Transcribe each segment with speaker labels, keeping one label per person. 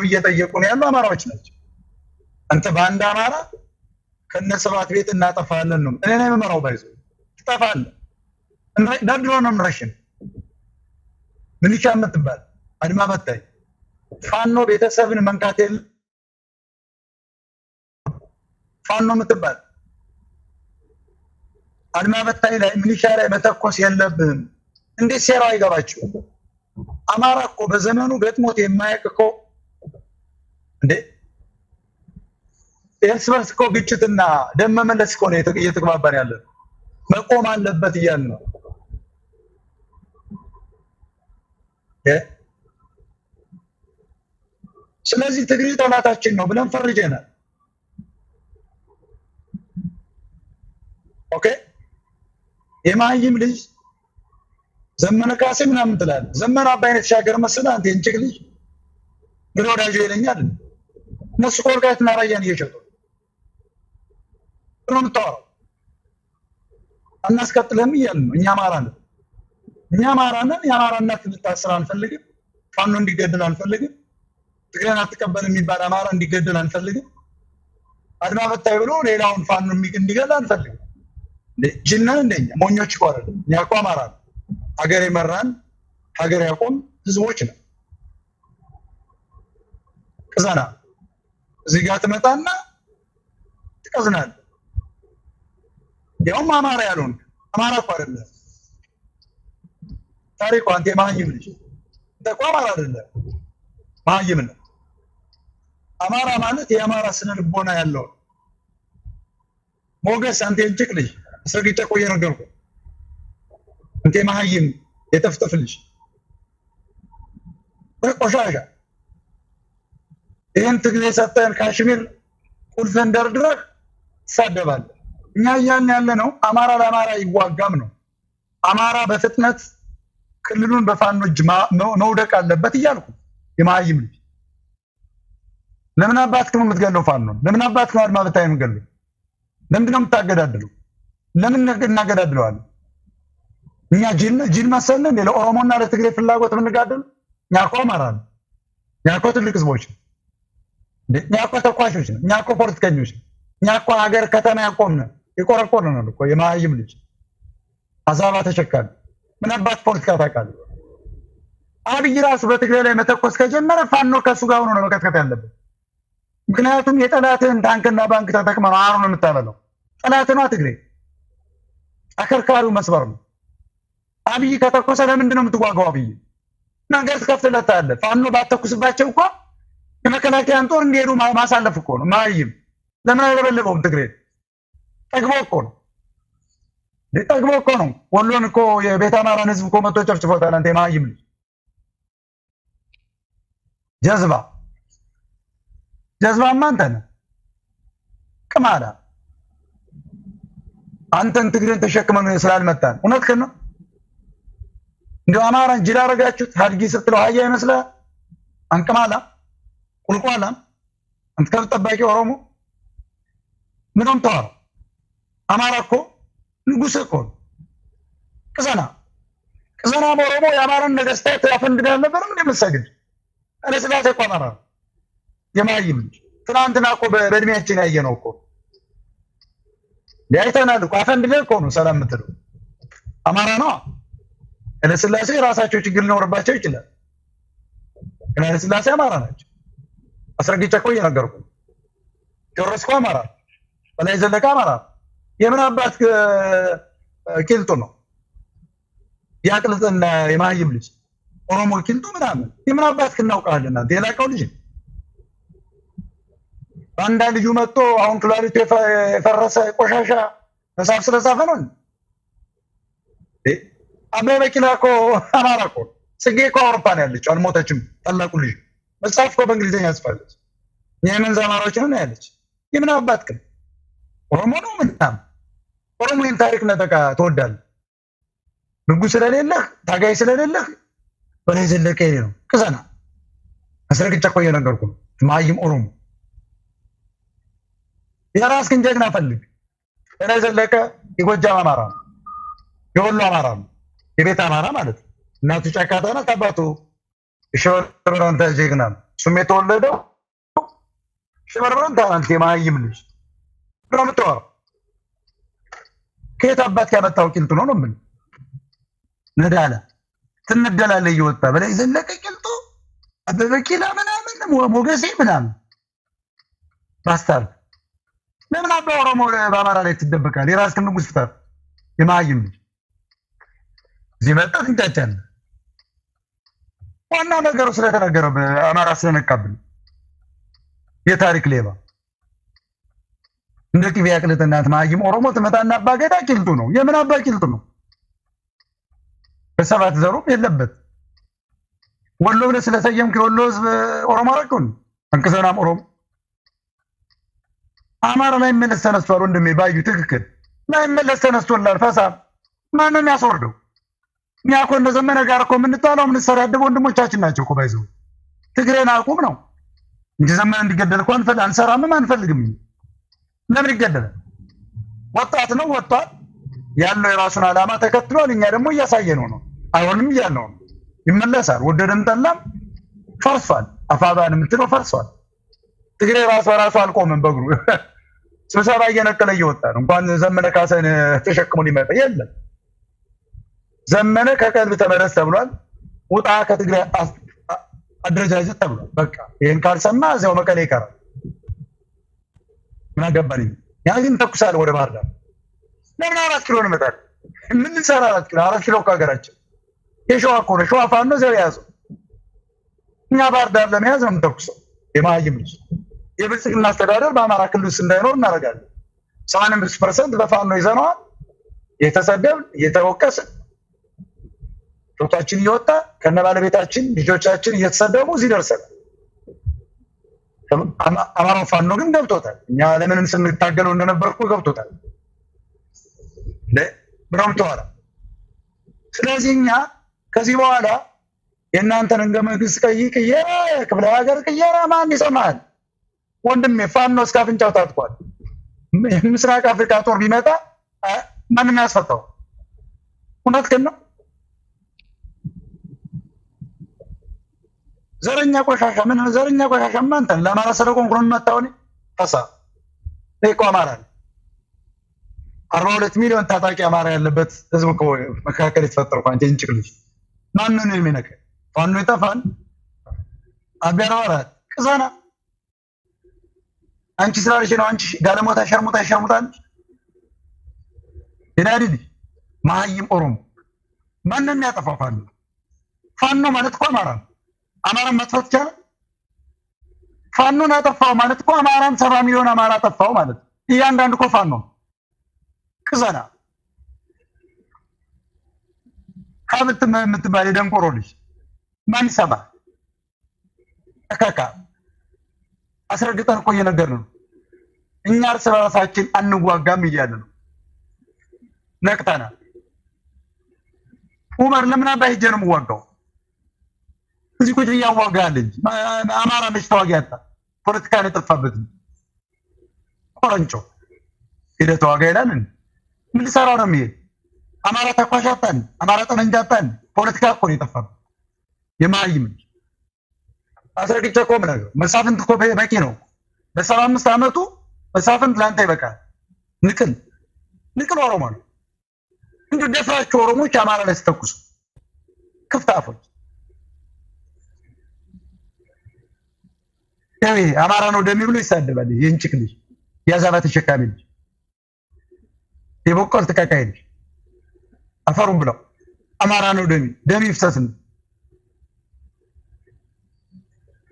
Speaker 1: ገንዘብ እየጠየቁ ነው ያሉ አማራዎች ናቸው። አንተ በአንድ አማራ ከነሰባት ቤት እናጠፋለን ነው። እኔ ነኝ የምመራው። ባይዞ ትጠፋለህ። ደርድሮ ነው የምረሽን። ሚሊሻ የምትባል አድማ በታኝ ፋኖ ቤተሰብን መንካት የለ። ፋኖ የምትባል አድማ በታኝ ላይ ሚሊሻ ላይ መተኮስ የለብህም። እንዴት ሴራው አይገባችሁ? አማራ እኮ በዘመኑ ገጥሞት የማያውቅ እኮ እንዴ እርስ በርስ እኮ ግጭትና ደም መመለስ እኮ ነው እየተግባባን ያለ። መቆም አለበት እያልን ነው። ስለዚህ ትግሬ ጠላታችን ነው ብለን ፈርጀናል። Okay፣ የማይም ልጅ ዘመነ ካሴ ምናምን ትላለህ። ዘመነ አባይን የተሻገረ መሰለህ አንተ የእንጭቅ ልጅ ግን ወዳጆ ይለኛል። እነሱ እኮ ወልቃይትና ራያን እየሸጡ ነው የምታወራው። አናስቀጥልህም እያልን ነው። እኛ አማራ ነን። እኛ አማራ ነን። የአማራ እናት እንድታስር አንፈልግም። ፋኖ እንዲገደል አንፈልግም። ትግሬን አትቀበል የሚባል አማራ እንዲገደል አንፈልግም። አድማ በታይ ብሎ ሌላውን ፋኖ እንዲገል አንፈልግም። ጅል ነን እንደኛ ሞኞች እኮ አይደለም። እኛ እኮ አማራ ነን። ሀገር የመራን ሀገር ያቆም ህዝቦች ነው። ቅዘና እዚህ ጋር ትመጣና ትቀዝናለህ። ያውም አማራ ያልሆንክ አማራ እኮ አይደለም ታሪኩ። አንተ የመሀይም ልጅ አንተ እኮ አማራ አይደለም፣ መሀይም ነህ። አማራ ማለት የአማራ ስነ ልቦና ያለው ሞገስ። አንተ የእንጭቅ ልጅ አስረግጬ እኮ እየነገርኩህ፣ አንተ የመሀይም የጠፍጠፍ ልጅ ቆሻሻ። ይህን ትግል የሰጠህን ካሽሚር ቁልፍህን ደርድረህ ትሳደባለህ። እኛ እያልን ያለ ነው አማራ ለአማራ ይዋጋም ነው። አማራ በፍጥነት ክልሉን በፋኖ እጅ መውደቅ አለበት እያልኩ። የመሀይም ልጅ ለምን አባትህ ነው የምትገለው? ፋኖ ለምን አባትህ ነው አድማ በታኝ የምትገለው? ለምንድን ነው የምታገዳድለው? ለምን እናገዳድለዋለን? እኛ ጅል መሰልን እንዴ? ለኦሮሞና ለትግሬ ፍላጎት የምንጋደል? እኛ እኮ አማራ ነን። እኛ እኮ ትልቅ ህዝቦች ነን። እኛ እኮ ተኳሾች ነን። እኛ እኮ ፖለቲከኞች ነን። እኛ እኮ ሀገር ከተማ ያቆምን የቆረቆርን ነን እኮ። የመሀይም ልጅ አዛባ ተሸካሚ ምን አባት ፖለቲካ ታውቃለህ? አብይ ራሱ በትግራይ ላይ መተኮስ ከጀመረ ፋኖ ከእሱ ጋር ሆኖ ነው መቀጥቀጥ ያለበት። ምክንያቱም የጠላትህን ታንክና ባንክ ተጠቅመህ ነው አሩን የምታበላው። ጠላትህ ነዋ ትግሬ። አከርካሪው መስበር ነው። አብይ ከተኮሰ ለምንድን ነው የምትዋጋው? አብይ መንገድ ትከፍትለታለህ። ፋኖ ባተኩስባቸው እኮ የመከላከያን ጦር እንዲሄዱ ማሳለፍ እኮ ነው። መሀይም ለምን አይለበልበውም? ትግሬ ጠግቦ እኮ ነው፣ ጠግቦ እኮ ነው። ወሎን እኮ የቤተ አማራን ህዝብ እኮ መጥቶ ጨፍጭፎታል። አንተ የመሀይም ልጅ ጀዝባ፣ ጀዝባማ አንተ ነህ ቅማላ። አንተን ትግሬን ተሸክመን ስላልመጣን እውነትህን ነው። እንደው አማራን ጅል አደረጋችሁት። ሀድጊ ስትለው አህያ ይመስልሃል? አንቅማላ ቁልቋላም አንተ ከብት ጠባቂ ኦሮሞ ምንም ተዋው። አማራ እኮ ንጉስ እኮ ነው። ቅዘና ቅዘና ኦሮሞ የአማራን ነገስታት ያፈንድድ አልነበረም እንደ መሰግድ እኔ ስላሴ እኮ አማራ ነው። የማይም ልጅ ትናንትና እኮ በእድሜያችን ያየነው እኮ አይተናል እኮ። አፈንድደህ እኮ ነው ሰላም የምትለው። አማራ ነው። ኃይለሥላሴ ራሳቸው ችግር ሊኖርባቸው ይችላል፣ ግን ኃይለሥላሴ አማራ ናቸው። አስረግጬ እኮ እየነገርኩህ። ቴዎድሮስ እኮ አማራ፣ በላይ ዘለቀ አማራ። የምን አባት ቂልጡ ነው ያቅልጥና የማይም ልጅ ኦሮሞ ቂልጡ ምናምን የምን አባት እናውቃለን? አንተ የላቀው ልጅ ባንዳ ልጁ መጥቶ አሁን ኩላሊቱ የፈረሰ ቆሻሻ መጽሐፍ ስለጻፈ ነው። አበበ ቢቂላ እኮ አማራ እኮ። ጽጌ እኮ አውሮፓ ነው ያለችው፣ አልሞተችም። ታላቁ ልጅ መጽሐፍ እኮ በእንግሊዝኛ ጽፋለች። እኛ የመንዝ አማራዎች ነን ያለች። የምን አባት ግን ኦሮሞ ነው ምናምን። ኦሮሞ ይህን ታሪክ ነጠቃ ትወዳለህ። ንጉስ ስለሌለህ ታጋይ ስለሌለህ በላይ ዘለቀ የኔ ነው። ቅዘና አስረግጬ እኮ እየነገርኩህ ነው። መሀይም ኦሮሞ የራስህን ጀግና ፈልግ። በላይ ዘለቀ የጎጃም አማራ ነው፣ የወሎ አማራ ነው፣ የቤት አማራ ማለት ነው። እናቱ ጫካታ ናት፣ አባቱ ሸበራንታ ጀግና ነው። እሱም የተወለደው ሽበርበርን ታናንት የመሀይም ልጅ ነው የምታወራው። ከየት አባት ያመጣው ቂልጡ ነው ነው የምልህ። ነዳላ ትነደላለህ እየወጣ በላይ ዘለቀ ቂልጡ አበበ ቂላ ምናምን ሞገሴ ምናምን bastard። ለምን አባ ኦሮሞ በአማራ ላይ ትደበቃለህ? የራስህን ንጉስ ፍጠር። የመሀይም ልጅ እዚህ መጣ ትንጫጫለህ። ዋናው ነገሩ ስለተነገረው አማራ ስለነቃብን የታሪክ ሌባ እንደ ቅቤ ያቅልጥናት መሀይም ኦሮሞ ትመጣና አባ ገዳ ቂልጡ ነው። የምን አባ ቂልጡ ነው? በሰባት ዘሩም የለበት። ወሎ ብለህ ስለሰየምክ የወሎ ህዝብ ኦሮሞ አደረገው። አንቅዘናም ኦሮሞ አማራ ላይ መለስ ተነስቷል። ወንድሜ ባዩ ትክክል ላይ መለስ ተነስቶላል። ፈሳም ማንም ያስወርደው። እኛ እኮ እነ ዘመነ ጋር እኮ የምንጣላው የምንሰዳደብ ወንድሞቻችን ናቸው እኮ ባይዘው ትግሬን አቁም ነው እንጂ ዘመነ እንዲገደል እኮ አንሰራምም አንፈልግም። ለምን ይገደላል? ወጣት ነው ወጥቷል። ያለው የራሱን ዓላማ ተከትሏል። እኛ ደግሞ እያሳየነው ነው። አይሆንም እያልነው ነው። ይመለሳል። ወደደም ጠላም ፈርሷል። አፋባን የምትለው ፈርሷል። ትግሬ ራሱ ራሱ አልቆምም በእግሩ ስብሰባ እየነቀለ እየወጣ ነው። እንኳን ዘመነ ካሰን ተሸክሞ ሊመጣ የለም። ዘመነ ከቀልብ ተመለስ ተብሏል። ውጣ ከትግራይ አደረጃጀት ተብሏል። በቃ ይህን ካልሰማ እዚያው መቀሌ ይቀራል። ምን አገባኝ። ያ ግን ተኩሳል ወደ ባህር ዳር። ለምን 4 ኪሎ እንመጣለን? ምን ልንሰራ 4 ኪሎ? 4 ኪሎ እኮ ሀገራችን የሸዋ እኮ ነው። ሸዋ ፋኖ እዚያው የያዘው። እኛ ባህር ዳር ለመያዝ ነው የምንተኩሰው። የመሀይም ልጅ የብልጽግና አስተዳደር በአማራ ክልል ውስጥ እንዳይኖር እናደርጋለን። 85% በፋኖ ይዘነዋል። የተሰደብን እየተወቀስን ቶታችን እየወጣ ከነ ባለቤታችን ልጆቻችን እየተሰደቡ እዚህ ደርሰናል። አማራው ፋኖ ግን ገብቶታል። እኛ ለምንም ስንታገለው እንደነበር እኮ ገብቶታል። ብሎም ተዋላ። ስለዚህ እኛ ከዚህ በኋላ የእናንተን ህገ መንግስት ቅየራ፣ ክፍለ ሀገር ቅየራ ማን ይሰማል? ወንድሜ ፋኖ እስከ አፍንጫው ታጥቋል። ምስራቅ አፍሪካ ጦር ቢመጣ ማንም ያስፈታው። እውነት ግን ነው። ዘረኛ ቆሻሻ ምን ዘረኛ ቆሻሻ ማንተን ለአማራ ስለቆምኩ ነው የምመታው እኔ። ፈሳ እኮ አማራ ነው። 42 ሚሊዮን ታጣቂ አማራ ያለበት ህዝብ እኮ መካከል የተፈጠርኩ አንተ እንጭቅ ልጅ ማንን ነው የሚነካ? ፋኖ ይጠፋል። አቢ 44 ቅዘና አንቺ ስላልሽ ነው። አንቺ ጋለሞታ ሸርሙጣ ሸርሙጣል የዳዲ ልጅ መሀይም ኦሮሞ ማንን ነው ያጠፋው? ፋኖ ፋኖ ማለት እኮ አማራ ነው። አማራን ማጥፋት ይቻላል? ፋኖን አጠፋው ማለት እኮ አማራን 70 ሚሊዮን አማራ አጠፋው ማለት ነው። እያንዳንዱ እኮ ፋኖ ነው። ቅዘና ሀብት የምትባል የደንቆሮ ልጅ ማን ይሰማል? እከካ አስረግጠን እኮ እየነገርን ነው። እኛ እርስ በራሳችን አንዋጋም እያለ ነው። ነቅተናል። ኡመር ለምን አባ ሄጄ ነው የምዋጋው? እዚህ ቁጭ እያዋጋል እንጂ አማራ መች ተዋጊ ያጣ? ፖለቲካ ነው የጠፋበት። ቆረንጮ ሄደህ ተዋጋ ይላል። ምን ሊሰራው ነው የሚሄድ? አማራ ተኳሽ አጣን፣ አማራ ጠመንጃ አጣን። ፖለቲካ እኮ ነው የጠፋበት። የመሀይም ልጅ አስረግጬ እኮ የምነግረው መሳፍንት እኮ በቂ ነው። በ75 ዓመቱ መሳፍንት ለአንተ ይበቃል። ንቅል ንቅል ኦሮሞ ነው። እንዲሁ ደፍራችሁ ኦሮሞች አማራ ላይ ስተኩሱ ክፍት አፎች ይሄ አማራ ነው ደሚ ብሎ ይሳደባል። የእንጭቅ ልጅ የአዛባ ተሸካሚ ልጅ የበቆል ተቃቃይ ልጅ አፈሩን ብለው አማራ ነው ደሚ ደሚ ይፍሰስ ነው።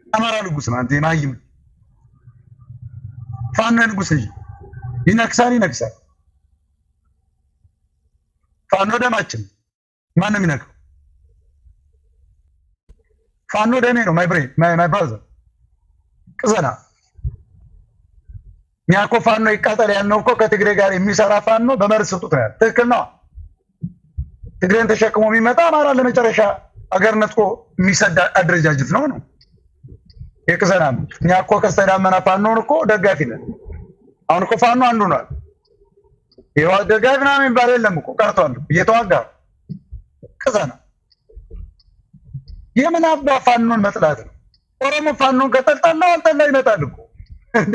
Speaker 1: አማራ ንጉስ ነው። አንተ የማይም ፋኖ ንጉስ ልጅ ይነክሳል፣ ይነክሳል። ፋኖ ደማችን ማን ነው የሚነካው? ፋኖ ደሜ ነው። my bro my brother ቅዘና። እኛ እኮ ፋኖ ይቃጠል ያልነው እኮ ከትግሬ ጋር የሚሰራ ፋኖ በመርዝ ስጡት ነው ያለው። ትክክል ነው። ትግሬን ተሸክሞ የሚመጣ አማራ ለመጨረሻ አገር ነጥቆ የሚሰድ አደረጃጀት ነው ነው የቅዘና። እኛ እኮ ቀስተ ደመና ፋኖን እኮ ደጋፊ ነን። አሁን እኮ ፋኖ አንዱ ሆኗል። የህወሓት ደጋፊ ምናምን የሚባል የለም እኮ ቀርቷል። እየተዋጋ ቅዘና። የምን አባ ፋኖን መጥላት ነው? ኦሮሞ ፋኖን ከጠልጠላው አልጠላ ይመጣል እኮ እንዴ።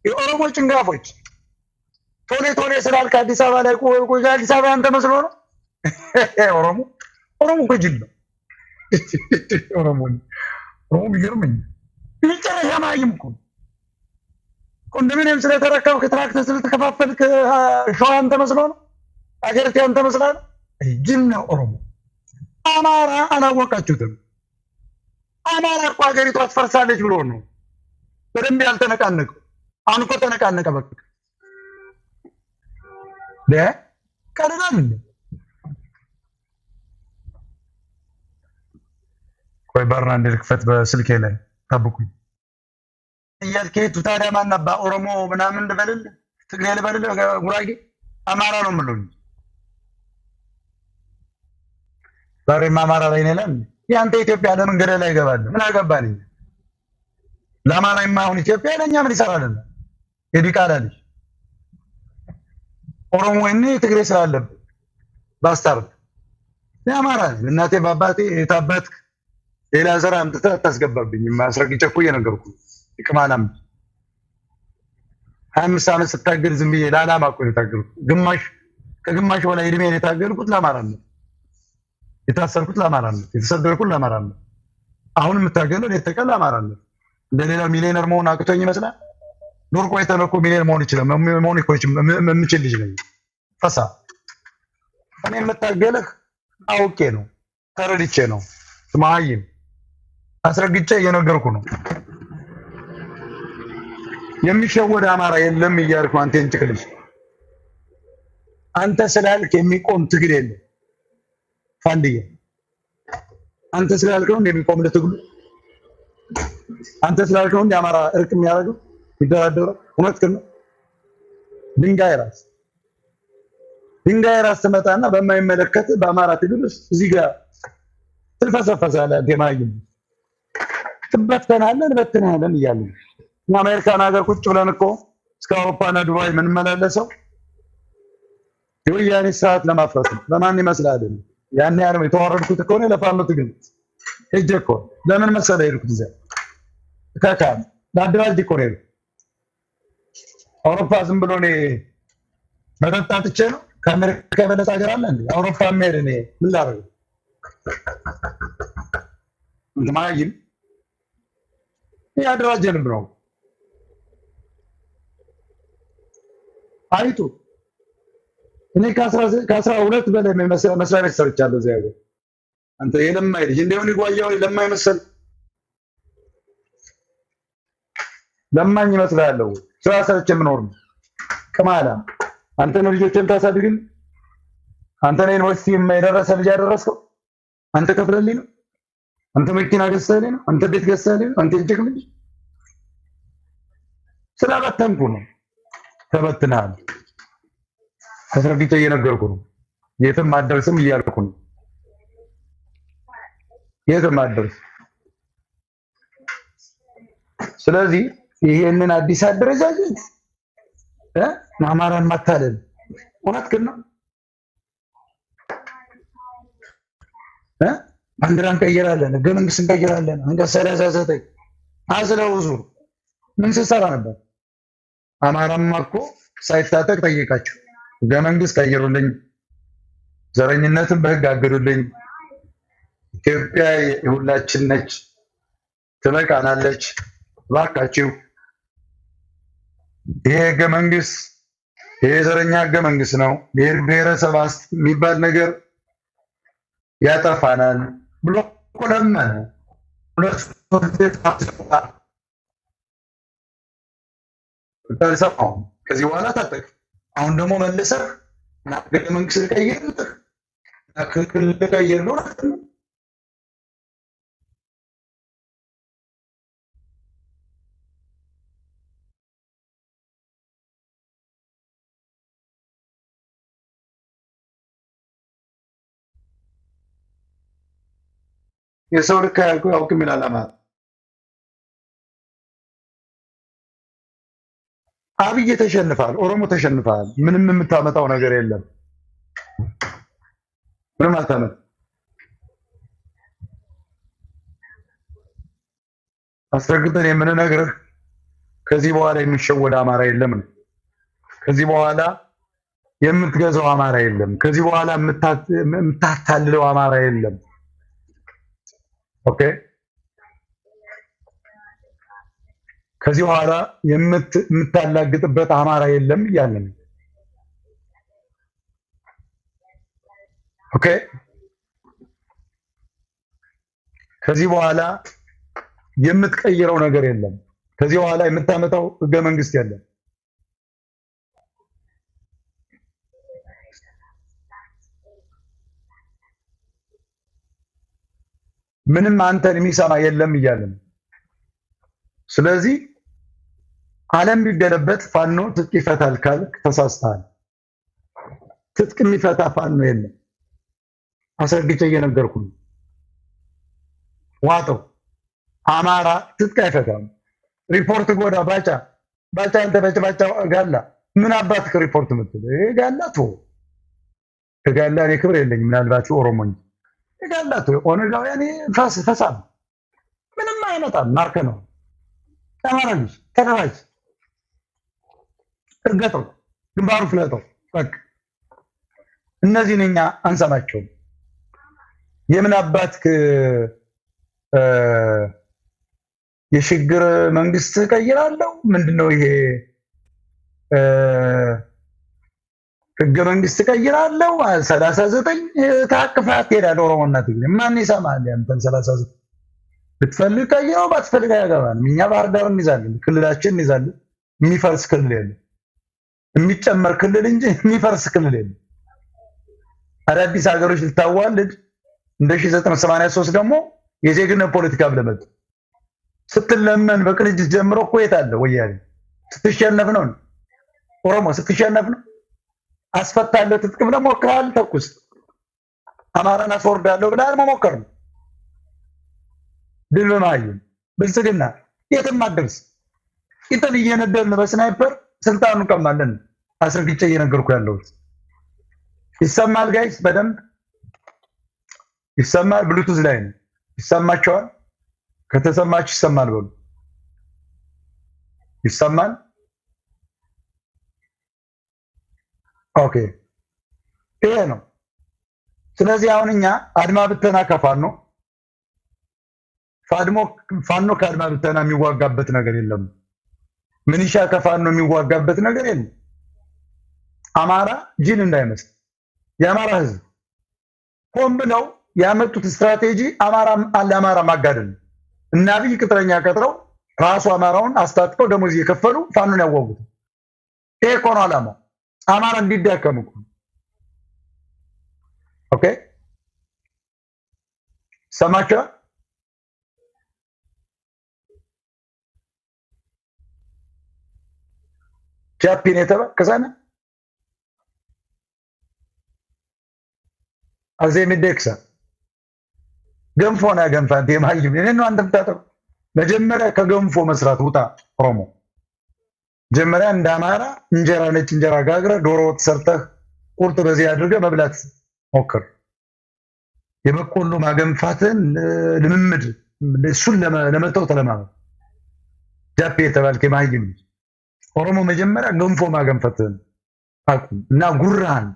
Speaker 1: የኦሮሞ ጭንጋፎች ቶሌ ቶሌ ስላልክ አዲስ አበባ ላይ ቆይ አዲስ አበባ አንተ መስሎ ነው። ኦሮሞ ኦሮሞ እኮ ጅል ነው። ኦሮሞ ኦሮሞ ቢገርመኝ መጨረሻ ማይም እኮ ኮንዶሚኒየም ስለተረከብክ ትራክተር ስለተከፋፈልክ ሸዋ አንተ መስሎ ነው። አገሪቱ ያንተ መስላ ነው። ጅል ነው ኦሮሞ። አማራ አላወቃችሁትም። አማራ እኮ ሀገሪቷ ትፈርሳለች ብሎ ነው በደንብ ያልተነቃነቀው። አሁን እኮ ተነቃነቀ። በቃ ቀልዳል እንዴ? ቆይ በርና እንደ ልክፈት በስልኬ ላይ ጠብቁኝ እያልክ የቱ ታዲያ ማን አባ ኦሮሞ ምናምን ልበልልህ፣ ትግሬ ልበልልህ፣ ጉራጌ አማራ ነው የምለው እንጂ ዛሬም አማራ ላይ ነው ይላል። ያንተ ኢትዮጵያ ለምን ገደል ላይ ይገባል? ምን አገባን? ለአማራ የማይሆን ኢትዮጵያ ለእኛ ምን ይሰራልና? የዲቃላ ልጅ ኦሮሞ ወይኔ ትግሬ ስላለብህ bastard የአማራ ነኝ። እናቴ በአባቴ የታባትክ ሌላ ዘር አምጥተህ አታስገባብኝም። አስረግጬ እኮ እየነገርኩህ ቅማላም 25 ዓመት ስታገል ዝም ብዬ ለዓላማ እኮ ነው የታገልኩት። ግማሽ ከግማሽ በላይ እድሜን የታገልኩት ለአማራነት፣ የታሰርኩት ለአማራነት፣ የተሰደድኩት ለአማራነት። አሁን የምታገለው ሌት ተቀን ለአማራነት። እንደሌላው ሚሊዮነር መሆን አቅቶኝ ይመስላል? ኑር ቆይተን እኮ ሚሊዮነር መሆን ይችላል መሆን እኮ የምችል ልጅ ነኝ። ፈሳ እኔ የምታገልህ አውቄ ነው ተረድቼ ነው። መሀይም አስረግጬ እየነገርኩ ነው። የሚሸወድ አማራ የለም እያልኩ አንተ እንጭቅልሽ አንተ ስላልክ የሚቆም ትግል የለም። ፋንድዬ አንተ ስላልከው የሚቆም ለትግሉ አንተ ስላልከው እንደ አማራ እርቅ የሚያደርገው የሚደራደረው እውነት ግን ነው። ድንጋይ ራስ ድንጋይ ራስ ትመጣና በማይመለከት በአማራ ትግል ውስጥ እዚህ ጋር ትልፈሰፈሳለህ። አንተ የማይም ትበተናለህ፣ እንበትንሃለን እያልን እኛ አሜሪካን ሀገር ቁጭ ብለን እኮ እስከ አውሮፓና ዱባይ የምንመላለሰው የወያኔ ስርዓት ለማፍረስ ነው። ለማን ይመስላል? ያን ያህል የተዋረድኩት እኮ እኔ ለፋኖ ትግል ሄጄ እኮ ለምን መሰለህ የሄድኩት እዚያ ከካ ለአደራጅ እኮ ነው የሄድኩት። አውሮፓ ዝም ብሎ እኔ መጠጥ አጥቼ ነው? ከአሜሪካ የበለጠ ሀገር አለ እንዴ? አውሮፓ የሚሄድ እኔ ምን ላደርግ? ማይም ያደራጀንም ነው አይቱ እኔ ከ12 በላይ መስሪያ ቤት ሰርቻለሁ እዚህ ሀገር። አንተ የለማይ ልጅ እንደው ጓያው ለማይ መሰል ለማኝ ይመስልሃል? ስራ ሰርቼ የምኖር ነው። ቅማላ አንተ ነው ልጆችን ታሳድግልኝ። አንተ ነው ዩኒቨርሲቲ የደረሰ ልጅ ያደረስከው። አንተ ከፍለልኝ ነው። አንተ መኪና ገዝተህልኝ ነው። አንተ ቤት ገዝተህልኝ ነው። አንተ የጭቅ ልጅ ስላበተንኩ ነው። ተበትነሃል። አስረግጬ እየነገርኩ ነው። የትም አትደርስም እያልኩ ነው። የትም አትደርስም። ስለዚህ ይሄንን አዲስ አደረጃጀት አማራን ማታለል እውነት ግን ነው። ባንዲራ እንቀይራለን፣ ህገ መንግስት እንቀይራለን። አንቀጽ 39 አስለው ዙር ምን ስትሰራ ነበር? አማራማ እኮ ሳይታጠቅ ጠየቃቸው። ህገ መንግስት ቀይሩልኝ፣ ዘረኝነትን በህግ አግዱልኝ፣ ኢትዮጵያ የሁላችን ነች፣ ትበቃናለች፣ እባካችሁ ይሄ ህገ መንግስት ይሄ ዘረኛ ህገ መንግስት ነው፣ ብሔር ብሔረሰብ የሚባል ነገር ያጠፋናል ብሎ እኮ ለመነ። ሁለት አልሰማሁም። ከዚህ በኋላ ታጠቅ። አሁን ደግሞ መልሰህ ህገ መንግስት ልቀይር ክልል ልቀይር ነው። የሰው ልክ አያውቅም ይላል አማራ። አብይ ተሸንፋል፣ ኦሮሞ ተሸንፋል። ምንም የምታመጣው ነገር የለም። ምንም አታመጣም። አስረግጠን የምንነግርህ ከዚህ በኋላ የሚሸወድ አማራ የለም ነው። ከዚህ በኋላ የምትገዛው አማራ የለም። ከዚህ በኋላ የምታታልለው አማራ የለም። Okay፣ ከዚህ በኋላ የምታላግጥበት አማራ የለም እያልን ነው። Okay፣ ከዚህ በኋላ የምትቀይረው ነገር የለም። ከዚህ በኋላ የምታመጣው ህገ መንግስት የለም። ምንም አንተን የሚሰማ የለም እያልን ነው። ስለዚህ ዓለም ቢገለበት ፋኖ ትጥቅ ይፈታል ካልክ ተሳስተሃል። ትጥቅ የሚፈታ ፋኖ የለም። አስረግጬ እየነገርኩህ ነው። ዋጠው። አማራ ትጥቅ አይፈታም። ሪፖርት ጎዳ ባጫ ባጫ አንተ በጭባጫ ጋላ ምን አባትህ ሪፖርት የምትል ይሄ ጋላ ተወው። ጋላ እኔ ክብር የለኝም፣ ምናልባት ኦሮሞ እንጂ ጋላ ተወው። ኦነጋውያን ፈሳም ምንም አይመጣም። ማርከ ነው አማራ ልጅ ተደራጅ፣ እርገጠው፣ ግንባሩ ፍለጠው። በቃ እነዚህን እኛ አንሰማቸውም። የምን አባትህ የሽግግር መንግስት ቀይራለሁ ምንድነው ይሄ ህገ መንግስት ቀይራለሁ 39 ታቅፋት ትሄዳለህ። ኦሮሞና ትግሬ ማን ይሰማል ያንተን 39? ብትፈልግ ቀይረው ባትፈልግ አያገባንም። እኛ ባህር ዳር እንይዛለን፣ ክልላችን እንይዛለን። የሚፈርስ ክልል የለም፣ የሚጨመር ክልል እንጂ የሚፈርስ ክልል የለም። አዳዲስ ሀገሮች ልታዋልድ እንደ 1983 ደግሞ የዜግነት ፖለቲካ ብለህ መጣህ። ስትለመን በቅንጅት ጀምሮ እኮ የት አለ ወያኔ? ስትሸነፍ ነው ኦሮሞ ስትሸነፍ ነው። አስፈታለሁ ትጥቅ ብለህ ሞክረሃል፣ ተኩስ። አማራን አስወርዳለሁ ብለሃል፣ መሞከር ነው። ድል በመሀይም ብልጽግና የትም አትደርስ። ቂጥን እየነደድን በስናይፐር ስልጣኑን እንቀማለን። አስረግጬ እየነገርኩህ ያለሁት ይሰማል guys፣ በደንብ ይሰማል። ብሉቱዝ ላይ ነው። ይሰማቸዋል። ከተሰማችሁ ይሰማል በሉ። ይሰማል። Okay፣ ይሄ ነው። ስለዚህ አሁን እኛ አድማ ብተና ከፋኖ ፋኖ ከአድማ ብተና የሚዋጋበት ነገር የለም። ምንሻ ከፋኖ የሚዋጋበት ነገር የለም። አማራ ጅል እንዳይመስል የአማራ ህዝብ ሆን ብለው ያመጡት ስትራቴጂ አማራ ለአማራ ማጋደል ነው። እና አብይ ቅጥረኛ ቀጥረው ራሱ አማራውን አስታጥቀው ደሞዝ እየከፈሉ ፋኖን ያዋጉት። ይሄ እኮ ነው ዓላማው፣ አማራ እንዲዳከም እኮ። Okay ሰማችኋል? ጃፒን የተባከሰነ አዜ ሚደክሳ ገንፎ ነው ገንፋ አንተ የማይም እኔ ነው አንተ የምታጠው። መጀመሪያ ከገንፎ መስራት ውጣ ኦሮሞ። መጀመሪያ እንደ አማራ እንጀራ ነጭ እንጀራ ጋግረህ ዶሮ ወጥ ሰርተህ ቁርጥ በዚህ አድርገህ መብላት ሞክር። የበቆሎ ማገንፋትን ልምምድ እሱን ለመተው ተለማመድ። ጃፔ የተባልክ የማይም ኦሮሞ መጀመሪያ ገንፎ ማገንፈትን አቁም እና ጉራን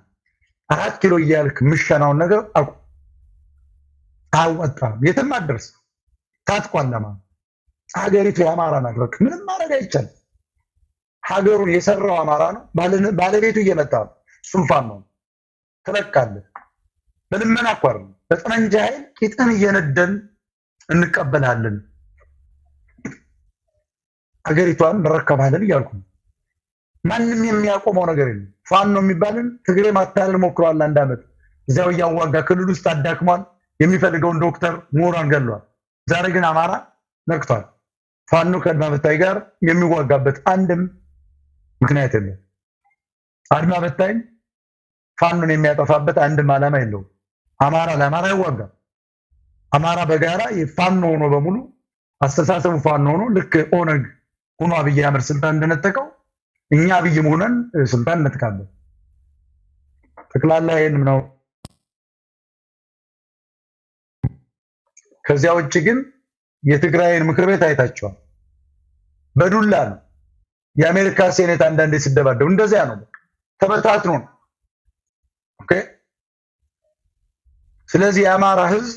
Speaker 1: 4 ኪሎ እያልክ ምሸናውን ነገር አቁም። አወጣም የትም አትደርስ። ታጥቋል። ለማን ሀገሪቱ የአማራ ናት። በቃ ምንም ማድረግ አይቻልም። ሀገሩን የሰራው አማራ ነው። ባለቤቱ እየመጣ ነው። እሱም ፋኖ ነው። ትለቃለህ። በልመና እኮ አይደለም፣ በጠመንጃ ኃይል ቂጥን እየነደን እንቀበላለን፣ ሀገሪቷን እንረከባለን እያልኩ ነው። ማንም የሚያቆመው ነገር የለም። ፋኖ የሚባልን ትግሬ ማታለል ሞክሯል። አንድ አመት እዚያው እያዋጋ ክልል ውስጥ አዳክሟል። የሚፈልገውን ዶክተር ምሁራን ገድሏል። ዛሬ ግን አማራ ነቅቷል። ፋኖ ከአድማ በታኝ ጋር የሚዋጋበት አንድም ምክንያት የለም። አድማ በታኝ ፋኖን የሚያጠፋበት አንድም ዓላማ የለውም። አማራ ለአማራ አይዋጋም። አማራ በጋራ የፋኖ ሆኖ በሙሉ አስተሳሰቡ ፋኖ ሆኖ ልክ ኦነግ ሆኖ አብይ አህመድ ስልጣን እንደነጠቀው እኛ አብይም ሆነን ስልጣን እንነጥቃለን። ጠቅላላ ይሄንም ነው። ከዚያ ውጭ ግን የትግራይን ምክር ቤት አይታቸዋል። በዱላ ነው። የአሜሪካ ሴኔት አንዳንዴ ሲደባደቡ እንደዚያ ነው። ተበታትኖ ነው። Okay። ስለዚህ የአማራ ህዝብ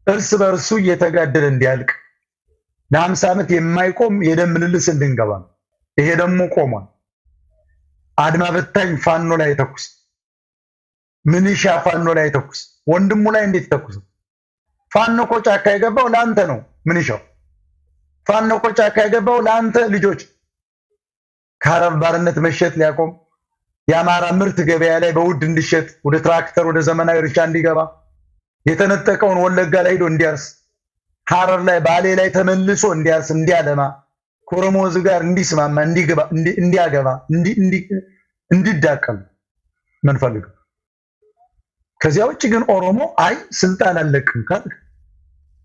Speaker 1: እርስ በእርሱ እየተጋደለ እንዲያልቅ፣ ለ50 ዓመት የማይቆም የደም ምልልስ እንድንገባ ነው። ይሄ ደግሞ ቆሟል። አድማ በታኝ ፋኖ ላይ ተኩስ፣ ምንሻ ፋኖ ላይ ተኩስ፣ ወንድሙ ላይ እንዴት ተኩስ? ፋኖ እኮ ጫካ የገባው ለአንተ ነው። ምንሻው ፋኖ እኮ ጫካ የገባው ለአንተ ልጆች ከአረብ ባርነት መሸጥ ሊያቆም፣ የአማራ ምርት ገበያ ላይ በውድ እንዲሸጥ፣ ወደ ትራክተር ወደ ዘመናዊ እርሻ እንዲገባ፣ የተነጠቀውን ወለጋ ላይ ሄዶ እንዲያርስ፣ ሐረር ላይ፣ ባሌ ላይ ተመልሶ እንዲያርስ፣ እንዲያለማ፣ ከኦሮሞ ሕዝብ ጋር እንዲስማማ፣ እንዲያገባ፣ እንዲዳቀል ምንፈልገው። ከዚያ ውጭ ግን ኦሮሞ አይ ስልጣን አልለቅም ካልክ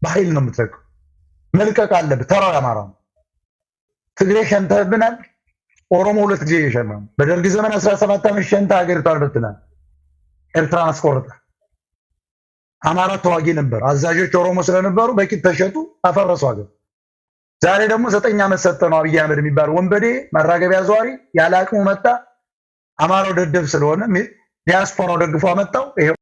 Speaker 1: በኃይል ነው የምትለቀው። መልቀቅ አለብህ። ተራው አማራ ነው። ትግሬ ሸንተህብናል። ኦሮሞ ሁለት ጊዜ እየሸና ነው። በደርግ ዘመን 17 ዓመት ሸንተ ሀገሪቷን በትናል። ኤርትራን አስቆርጠ። አማራ ተዋጊ ነበር። አዛዦች ኦሮሞ ስለነበሩ በቂት ተሸጡ፣ አፈረሱ ሀገር። ዛሬ ደግሞ 9 ዓመት ሰጠ ነው አብይ አህመድ የሚባል ወንበዴ ማራገቢያ ዘዋሪ ያለ አቅሙ መጣ። አማራው ደደብ ስለሆነ ዲያስፖራው ደግፎ አመጣው። ይሄው።